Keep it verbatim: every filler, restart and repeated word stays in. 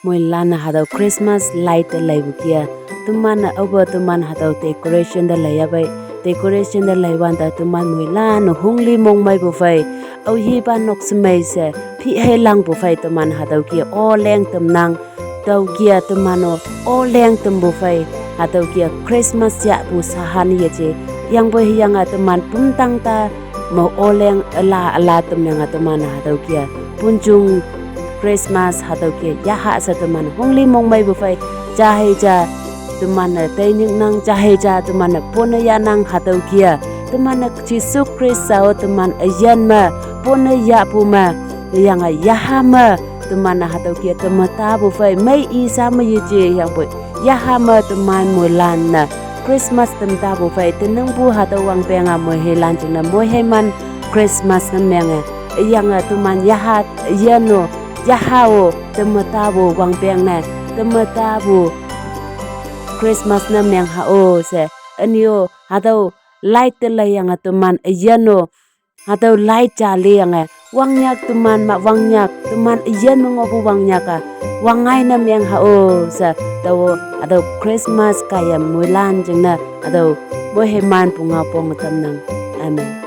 moilan-e hatüo Christmas light te leipu kia. Teman-e aope teman hatüo decoration te leiya pei. Decoration te leiwante teman moilan-e hongli mongmeipu phei. Aohipa nok shemei she, phihei langpu phei teman hatüo kia oleng tamnang. Tüo kia teman-o oleng tampu phei. Hatüo kia Christmas yahpu sahan yeje. Yangpoi hüyange teman pumtang ta me oleng üla üla tamyange teman hatüo kia. Punjung Christmas hatüo kia yaha she teman hongli mongmeipu phei. Jahei ja teman-e teinyiknang, jahei ja teman-e ponne yahnang hatüo kia. Teman-e Jesu Khrista-o teman üyin me, ponne yahpu me, hüyange yaha me, teman-e hatüo kia temetapu phei, mei i sha me yeje yangpoi. Yaha me teman moilan-e Christmas temetapu phei, teningpu hatüo wangpeng-a moiheilan jingne moiheiman Christmas ne menge. Hüyange teman yaha, üyin-o, yaha-o, temetapu wangpeng ne, temetapu Christmas ne meng ha-o she. Üne-o, hatüo light te leiyange teman üyin-o, hatüo light ja leyange, wangnyak teman ma wangnyak, teman üyin me ngohpu wangnyak-a, wangngai ne meng ha-o she, tao, hatüo Christmas kaiye moilan jingne, hatüo moiheiman pungao pong tamnang. Amen.